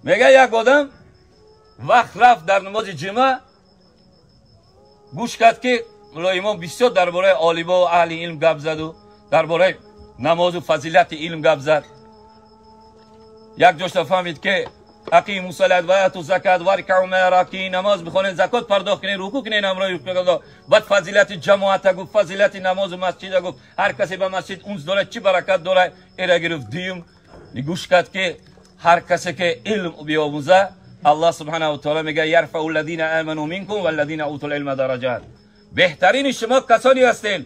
Мега як одам вақт рафт дар намози ҷумъа гӯш кард ки мулло имом бисёр дар бораи олимо ва аҳли илм гап заду дар бораи намозу фазилати илм гап зад. Як ҷошта фаҳмид ки ақиму салат ва ату закат варкау ма ракиин, намоз бихонед, закот пардохт кунед, рукӯъ кунед ҳамроҳи Худо. Баъд фазилати ҷамоата гуфт, фазилати намозу масҷида гуфт. Ҳар касе ба масҷид унс дорад, чӣ баракат дорад. Эра гирифт. Дуюм гӯш кард ки ҳар касе ки илм биомӯза, аллоҳ субҳанаҳу ва таъоло мегӯяд ярфау аллазина аману минкум валлазина утул илма дараҷат. Беҳтарини шумо касоне ҳастед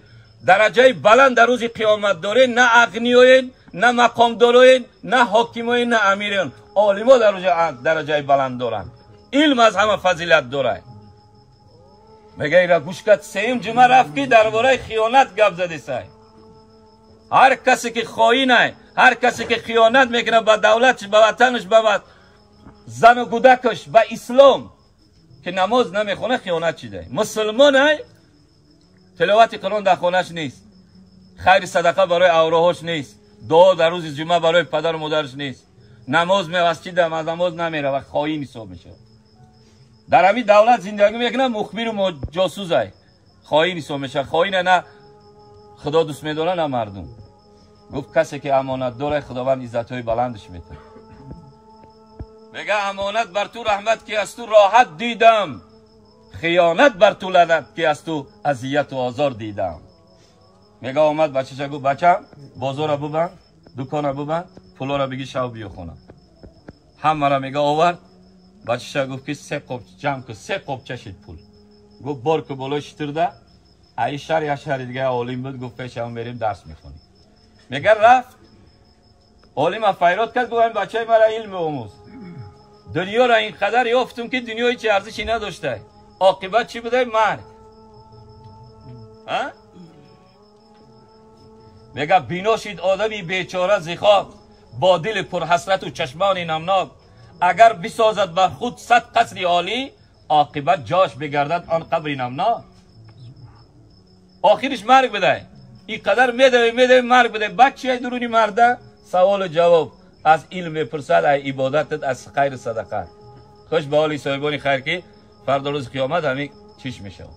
дараҷаи баланд дар рӯзи қиёмат доред, на ағниёен, на мақомдороен, на ҳокимоен, на амирен. Олимо дар рӯзи дараҷаи баланд доранд. Илм аз ҳама фазилат дорад. Мега ира гӯш кард. Сеюм ҷумъа рафт ки дар бораи хиёнат гап задесай. Ҳар касе ки хоинай, ҳар касе ки хиёнат мекунад ба давлатш, ба ватанаш, ба зану кӯдакаш, ба ислом, ки намоз намехонад, хиёнат чидай. Мусулмонай, тиловати Қуръон дар хонаш нест, хайри садақа барои авроҳош нест, дуо дар рӯзи ҷумъа барои падару модараш нест, намоз мевасҷида намоз намерава, хоин ҳисоб мешавад. Дар ҳамин давлат зиндагӣ мекунад, мухбиру ҷосузай, хоин ҳисоб мешавад. Хоина на худо дӯст медорад, на мардум. Гуфт касе ки амонат дорад, худованд иззатҳои баландаш метавад. Мега амонат бар ту раҳмат ки аз ту роҳат дидам, хиёнат бар ту лаънат ки аз ту азияту озор дидам. Мега омад бачаша гуфт бачам бозора бубанд, дукона бубанд, пулора бигир, шав биё хона. Ҳамара мега овард. Бачаша гуфт ки се қоп ҷамъ кун, се қопча шид пул. Гуфт бор ку болои шитирда, аи шаҳр як шаҳри дига олим буд, гуфт пешам мерем дарс мехонем. Мега рафт олима файрод кард, гуфт ин бачаи мара илм омӯз. Дунёро ин қадар ёфтум ки дунё ҳеҷ арзише надошта. Оқибат чӣ будай? Марг. Мега бино шид одами бечора зихок, бо дили пурҳасрату чашмони намнок. Агар бисозад бар худ 100 қасри олӣ, оқибат ҷош бигардад он қабри намнок. Охириш марг будай. Ин қадар медавӣ медавӣ, марг будай. Баъд чия дуруни марда? Саволу ҷавоб аз илм мепурсад, аз ибодатат, аз хайру садақа. Хуш ба ҳоли соҳибони хайр ки фардо рӯзи қиёмат ҳамин чиш мешавад.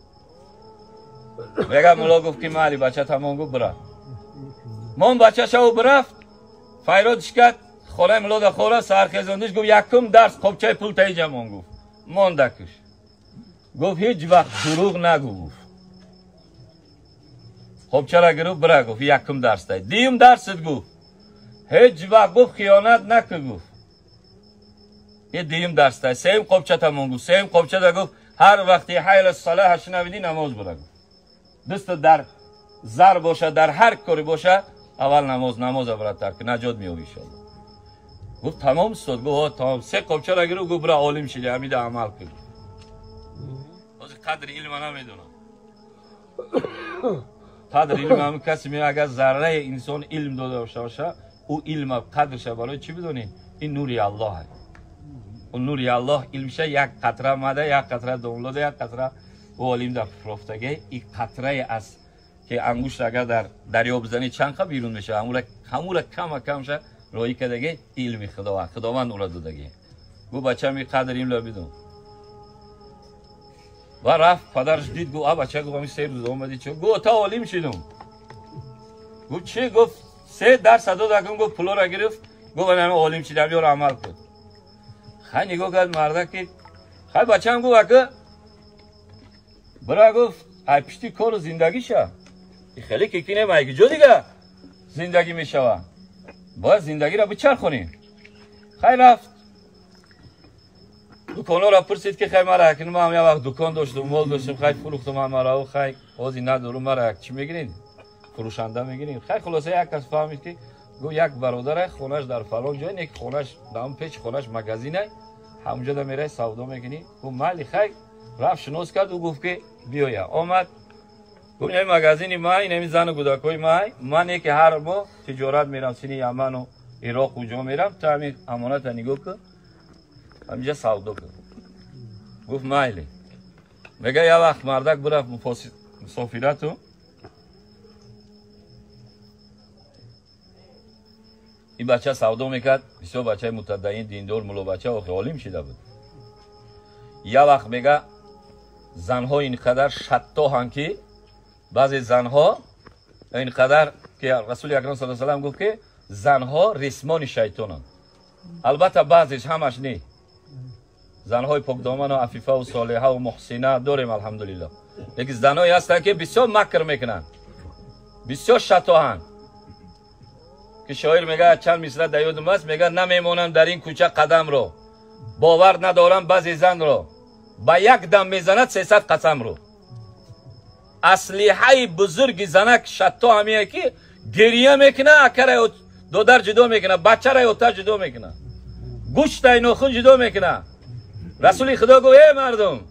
Мега мулло гуфт ки майли бача тамом, гуфт бира. Мон бача шаву бирафт, файродиш кард, хонаи мулло да хора сархезондиш, гуфт якум дарс қопчаи пул таиҷа мон, гуфт мондакуш. Гуфт ҳеҷ вақт дурӯғ нагӯ, гуфт. Қопчара гирифт бира, гуфт якум дарс дай. Дуюм дарсит, гуфт ҳеҷ вақт, гуфт хиёнат накун, гуфт. Ин дуюм дарс дай. Сеюм қопча тамом, гуфт. Сеюм қопча да гуфт ҳар вақти ҳайла салаҳа шунавидӣ намоз бира, гуфт. Дӯста дар зар боша, дар ҳар коре боша, аввал намоз, намоза бира тарк, наҷот меёбӣ иншоаллоҳ. Гуфт тамом устод, гуфт тамом. Се қопчара гирифт, гуфт бира олим шиди, ҳамида амал кун. Ҳозир қадри илма намедонам. Қадри илм ҳамин касе меояд, агар зарраи инсон илм дода боша, ӯ илма қадрша барои чӣ бидонӣ? Ин нури аллоҳ аст. Ӯ нури аллоҳ илмша як қатра мада, як қатра домлода, як қатра ӯ олим дар фурӯфтагӣ. Ин қатрае аз ки ангушт агар дар дарё бизанӣ чанд қа берун мешавад, ҳамура кама камша роҳӣ кардагӣ илми худованд, худованд ӯра додагӣ. Гуфт бачам ин қадри илмро бидон. Ва рафт падараш дид, гуфт а бача, гуфт ҳамин се рӯз омадӣ чӣ? Гуфт та олим шидум. Гуфт чӣ? Гуфт се дарс адо дакун, гуфт пулора гирифт, гуфт ана олим шидам, ёро амал кун. Хай нигоҳ кард марда ки хай бачам, гуфт ака бира, гуфт ай пишти кору зиндагиша хеле ки кинем, ай ҷо дига зиндагӣ мешава, бояд зиндагиро бичархонем. Хай рафт дуконҳоро пурсид ки хай мара акин ман як вақт дукон доштум, мол доштум, хай фурӯхтум ҳамаро, хай ҳозир надорум, мара чӣ мегиред? Фурӯшанда мегирем. Хай хулоса як кас фаҳмид ки гуфт як бародарай хонаш дар фалон ҷой, не ки хонаш дар печи хонаш магазинай, ҳамонҷо да мерай савдо мекунӣ. Гуфт майли. Хай рафт шинос кард, ӯ гуфт ки биёя. Омад гуфт ин магазини ман, ин зану кӯдакҳои ман, ман не ки ҳар моҳ тиҷорат мерам сини Яману Ироқ уҷо мерам, ту ҳамин амоната нигоҳ кун, ҳаминҷа савдо кун. Гуфт майли. Мега як вақт мардак бирафт мусофирату. Ин бача савдо мекард, бисёр бачаи мутадайин, диндор, муллобача, охи олим шида буд. Я вақт мега занҳо ин қадар шаттоҳанд, ки баъзе занҳо ин қадар, ки Расули Акрам саллаллоҳу алайҳи васаллам гуфт, ки занҳо рисмони шайтонанд. Албатта баъзеш, ҳамаш не. Занҳои покдоману афифаву солиҳаву муҳсина дорем, алҳамдулиллоҳ. Лекин занҳое ҳастанд, ки бисёр макр мекунанд, бисёр шатоҳанд, ки шоир мега, чанд мисра дар ёдам аст, мега: намемонам дар ин кӯча қадамро, бовар надорам баъзе занро, ба як дам мезанад 300 қасамро. Аслиҳаи бузурги занак шатто ҳамие, ки гирия мекуна, акара додар ҷудо мекуна, бачара ота ҷудо мекуна, гӯштай нохун ҷудо мекуна. Расули Худо гуфт: эй мардум,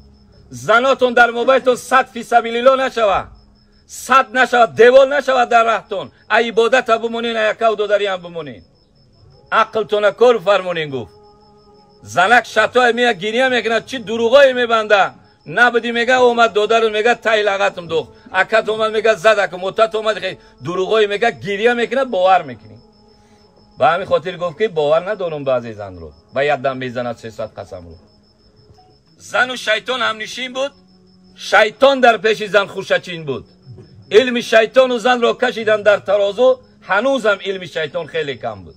занотон дар мобайнтон сад фи сабилилло нашава, сад нашавад, девол нашавад дар раҳтон, а ибодата бимонен, а якав додариам бимонен, ақлтона кор фармонен. Гуфт: занак шатое мея, гирия мекунад, чӣ дуруғое мебанда. Набуди, мега, омад додару, мега, тай лағатм духт, акат омад, мега, задакум, отат омад, дуруғое мега, гирия мекунад, бовар мекунӣ. Ба ҳамин хотир гуфт, ки бовар надорум баъзе занро, ба як дам мезанад 300 қасамро. Зану шайтон ҳамнишин буд, шайтон дар пеши зан хушачин буд. Илми шайтону занро кашидан дар тарозу, ҳанӯзам илми шайтон хеле кам буд.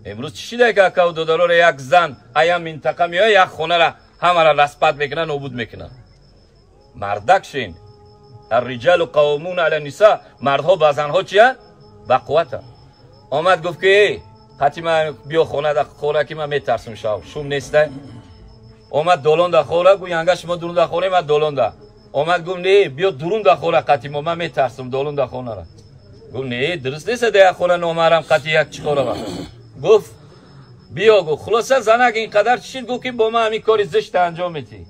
Имрӯз чӣ шида, ки акаву додароро як зан аям минтақа меояд, як хонара ҳамара распад мекунад, нобуд мекунад? Мардак шин. Арриҷалу қаввомуна ала ниса. Мардҳо ба занҳо чия? Ба қуввата. Омад, гуфт, ки эй, қати ман биё хона да хора, ки ман метарсум, шав шум неста. Омад, долон да хора. Гу: янга, шумо дурун да хора, ман долон да. Омад, гуфт: не, биё дурун да хора қати мо, ман метарсум долон да хонара. Гуфт: не, дуруст нест, да як хона номаҳрам қати як чӣ хора. Гуфт: биё. Гуфт, хулоса, занак ин қадар чишид, гуфт, ки бо ман ҳамин кори зишта анҷом метӣ,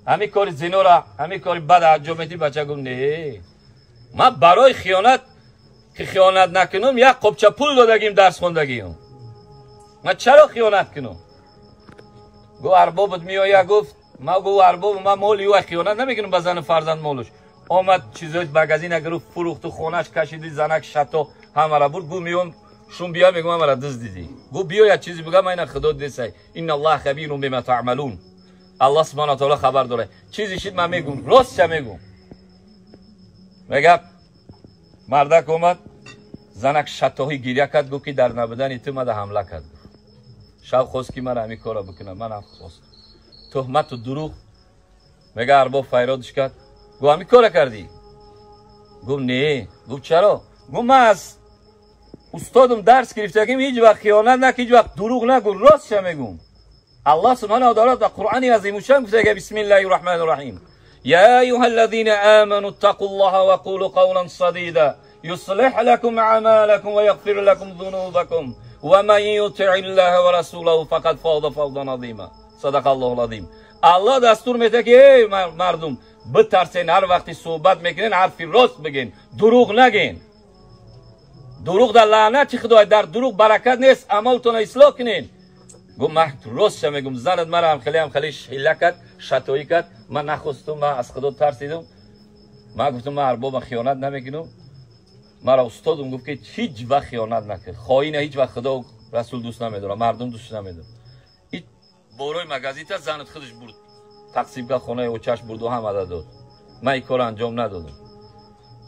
ҳамин кори зинора, ҳамин кори бад анҷом метӣ. Бача гуфт: не, ман барои хиёнат, ки хиёнат накунам, як қопча пул додагим, дарс хондагиам, ман чаро хиёнат кунам? Гуфт: арбобат меоя. Гуфт: ма, гуфт, арбоб ман моли ӯ хиёнат намекунам, ба зану фарзанд молуш. Омад, чизои магазина гирифт, фурӯхту хонаш кашиди. Занак шато ҳамара бурд. Гуфт: меом, шум бия, мегум, ҳамара дуздидӣ. Гуфт: биё, як чизе бигам, айна Худо десай. Инна хабирун бима таъмалун. Аллоҳ субҳана таоло хабар дорад. Чизе шид, ман мегум, ростша мегум. Мега, мардак омад, занак шатоҳӣ гиря кард, гуфт, ки дар набудани ту мада ҳамла кард. Шав хост, ки мара ҳамин корро бикунам, манам хост туҳмату дурӯғ. Мега, арбоб файродиш кард, гуфт: ҳамин кора кардӣ? Гуфт: не. Гуфт: чаро? Гуфт: ман аз устодам дарс гирифтагим, ҳеҷ вақт хиёнат нак, ҳеҷ вақт дурӯғ нагу, ростша мегум. Аллоҳ субҳанаҳу таала дар Қуръони азимушшан гуфтага: бисмиллаҳи раҳмани раҳим, يا أيها الذين آمنوا اتقوا الله وقولوا قولا سديدا يصلح لكم أعمالكم ويغفر لكم ذنوبكم ومن يطع الله ورسوله فقد فاز فوزا عظيما. صدق الله العظيم. Аллоҳ дастур медиҳад, ки эй мардум, битарсен, ҳар вақти суҳбат мекунен, ҳарфи рост бигин, дурӯғ нагин. Дурӯғ дар лаънати Худой, дар дурӯғ баракат нест, амалтона ислоҳ кунен. Гуфт: ман ростша мегум, занат мара ҳамхеле ҳамхеле ҳилла кард, шатоӣ кард, ман нахостум, ман аз Худо тарсидум, ман гуфтум: ман арбоба хиёнат намекунам. Мара устодум гуфт, ки ҳеҷ вақт хиёнат накун, хоина ҳеҷ вақт Худо Расул дӯст намедорад, мардум дӯст намедорад. Борои магазита занат худаш бурд, тақсим кард, хонаи очаш бурду ҳамада дод. Ман ин корро анҷом надодам.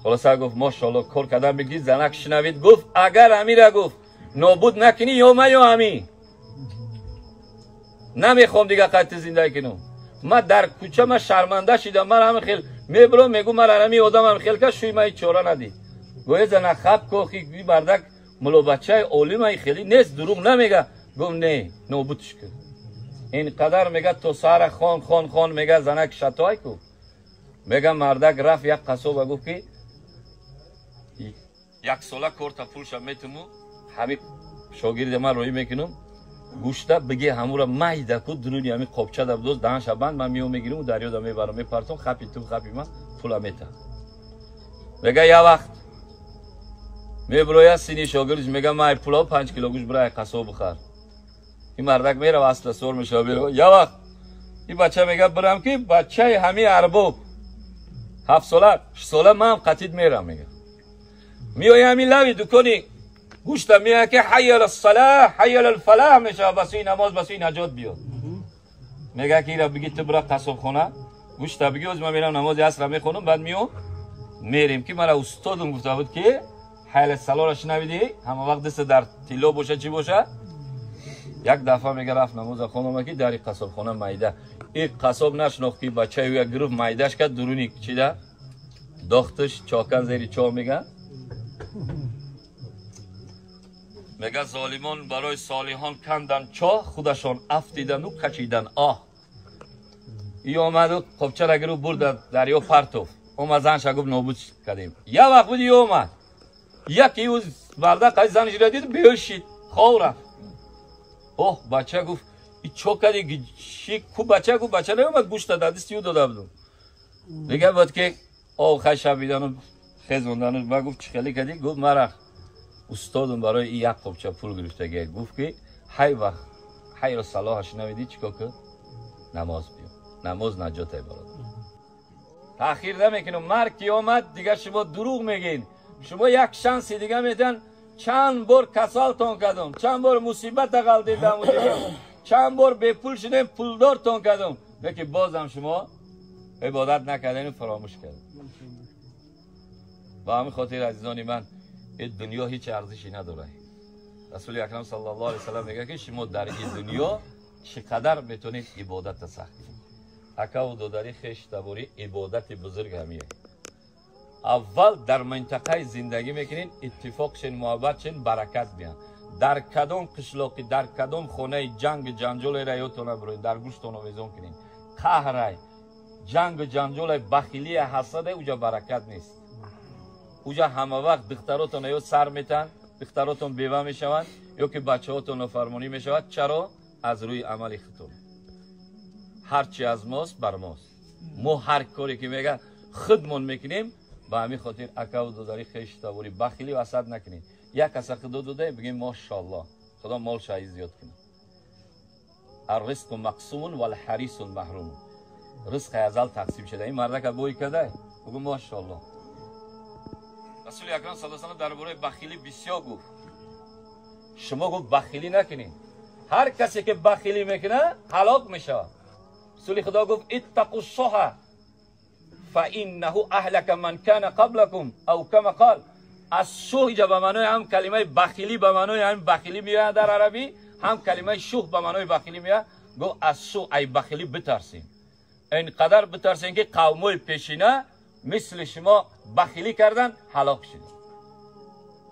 Хулоса, гуфт: мошоалло, кор кардан бигӣ. Занак шунавид, гуфт: агар ҳамира, гуфт, нобуд накунӣ, ё ман, ё ҳамӣ, намехоҳам дига қайти зиндагӣ кунам. Ман дар кӯча ман шарманда шидам, ман ҳамин хел мебурам, мегӯ: ман ҳамин одам ҳам хел кард, шӯи ман ҳеҷ чора надид. Гӯя зана хаб кохи, мардак мулобачаи олимаи хеле нест, дурӯғ намега. Гуфт: не, нобудш кун. Ин қадар, мега, то саҳара хон, хон, хон. Мега, занак шатой ку. Мега, мардак рафт як қасоба, гуфт, ки як сола корта пулша метуму, ҳами шогирди ман роӣ мекунам, гӯшта биги, ҳамура майда ку, дуруни ҳами қопчада будоз, даҳанша банд, ман меом, мегирим, дарёда мебарам, мепартом, хапи ту, хапи ман, пула мета. Мега, як вақт мебирояд сини шогирдиш, мега: ман пуло 5 кило гӯшт бира қасоб бихар. Ин мардак мерава, асла сор мешава, мерава. Як вақт ин бача мега: бирам, ки бачаи ҳами арбоб 7 сола, 6 сола, ман қатид мерам. Мега, меоя ҳами лави дукони. گوشت میاد که حی علی الصلاح حی علی الفلاح میشه بس نماز بس نجات بیاد. میگه که ایرا بگی تو برا قصاب خونه گوشت بگی از من میرم نماز عصر میخونم بعد میام میریم که مرا استادم گفته بود که حی علی الصلاح را شنیدی همه وقت دست در تیلا باشه چی باشه. یک دفعه میگه رفت نماز خونم که در قصاب خونه میده این قصاب نشناخت که بچه یک گروه میدهش کرد درونی چیده داختش چاکن زیری چا. میگه میگه ظالمان برای صالحان کندن چاه خودشان افتیدن و کشیدن آه. ای آمد و قبچه را گروه برد دریا پرتوف اومد زنش گفت نابود کردیم. یه وقت بود ای اومد یکی او مرده قضیه زنش را دید بیوشید خواب رفت. اوه بچه گفت ای چو کردی چی کو بچه گفت بچه نیومد گوشت در دستی او داده بودم. دیگه بود که آه خشب بیدن و خزوندن و گفت چی خیلی کردی؟ گفت مرا استادم برای این یک قبچه پول گرفته گفت که حی وقت حی را صلاحش نمیدی چیکار که نماز بیا نماز نجات ای برادر. تأخیر نمیکنم مرگ که آمد دیگه شما دروغ میگین. شما یک شانس دیگه میدن. چند بار کسالتون کردم چند بار مصیبت غلطیدم چند بار به پول شدیم پولدارتون کردم لیکن بازم شما عبادت نکردین و فراموش کردین. با همین خاطر عزیزان من این دنیا هیچ ارزشی نداره. رسول اکرم صلی الله علیه و سلم میگه که شما در این دنیا چقدر میتونید عبادت سخت کنید. اکا و دادری خیش تبوری عبادت بزرگ همیه. اول در منطقه زندگی میکنین اتفاق شین محبت شین برکت بیان. در کدام قشلاقی در کدام خونه جنگ جنجال رایتون بروین در گوشتون آویزون کنین قهر جنگ جنجال بخیلی حسد اوجا برکت نیست. اوجا همه وقت دختراتون یا سر میتن دختراتون بیوه میشوند یا که بچه‌هاتون نافرمانی میشود. چرا؟ از روی عمل خودتون. هرچی از ماست بر ماست. ما هر کاری که میگه خودمون میکنیم. به همین خاطر اکا و داداری خیش تبوری بخیلی و حسد نکنید. یک کس خدا داده بگیم ماشاءالله خدا مال شایی زیاد کنه. الرزق مقسوم والحریص محروم. رزق ازل تقسیم شده. این مردک بوی کرده بگو ماشاءالله. رسول اکرم صلی الله علیه و درباره بخیلی بسیار گفت. شما گفت بخیلی نکنید. هر کسی که بخیلی میکنه هلاک میشه. رسول خدا گفت اتقوا الشح فانه اهلك من كان قبلكم او كما قال. از شح به معنای هم کلمه بخیلی به معنای هم بخیلی میاد در عربی هم کلمه شح به معنای بخیلی میاد. گفت از شح ای بخیلی بترسین. اینقدر بترسین که قومای پیشینه مثل شما بخیلی کردن هلاک شدن.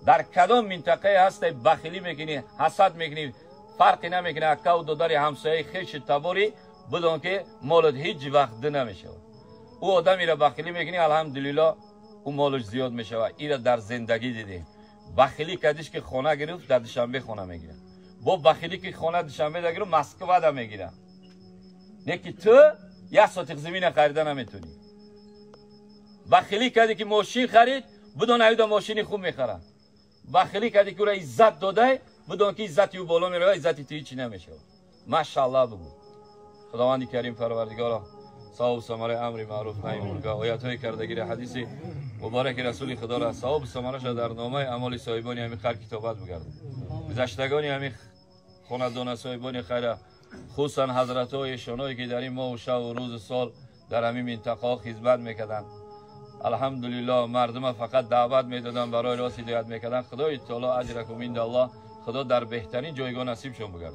در کدام منطقه هست بخیلی میکنی حسد میکنی فرقی نمیکنه اکا و داداری همسایه خیش تبوری بدون که مالت هیچ وقت ده نمیشه. او آدمی را بخیلی میکنی الحمدلله او مالش زیاد میشه. ایرا در زندگی دیدیم بخیلی کردیش که خانه گرفت در دوشنبه خانه میگیره. با بخیلی که خانه دوشنبه ده گرفت مسکو ده میگیره. نه که تو یک ساتیق زمین خریده نمیتونی. بخیلی کردی که ماشین خرید بدون ایدا ماشینی خوب میخره. بخیلی کردی که او را عزت داده بدون که عزتی او بالا میره عزتی تو هیچی نمیشه. ماشاءالله بگو. خداوند کریم پروردگارا صاحب ثمره امر معروف نهی منکر آیات های کردگی حدیث مبارک رسول خدا را صاحب ثمره در نامه اعمال صاحبان همین خیر کتابت بگرد. گذشتگان همین خاندان صاحبان خیر خصوصا حضرت های شانایی که در این ماه و شب و روز و سال در همین منطقه خدمت میکردند. الحمدلله مردم فقط دعوت میدادن برای راست هدایت میکردن. خدای تعالی اجرکم عند الله خدا در بهترین جایگاه نصیبشون بگرد.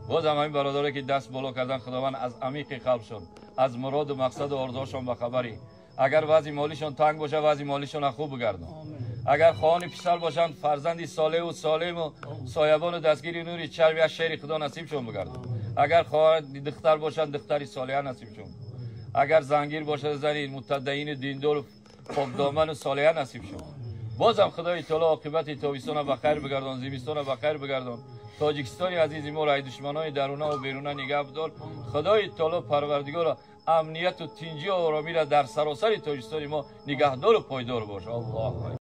باز هم همین برادرایی که دست بالا کردن خداوند از عمیق قلبشون از مراد و مقصد و آرزوهاشون بخبری. اگر وضع مالیشون تنگ باشه وضع مالیشون خوب بگردن. اگر خواهان پسر باشند فرزندی صالح و سالم و سایبان و دستگیری نوری چربی از شیر خدا نصیبشون بگردن. اگر خواهان دختر باشند دختری صالحه نصیبشون. اگر زنگیر باشه زنی متدین دیندار و پاکدامن و صالحه نصیبشون. بازم خدای تعالی عاقبت تابستان به خیر بگردان، زمستان به خیر بگردان. تاجیکستان عزیز ما را ای دشمنای درونه و بیرونه نگه بدار. خدای تعالی پروردگار امنیت و تنجی و آرامی را در سراسر تاجیکستان ما نگهدار و پایدار باش. الله.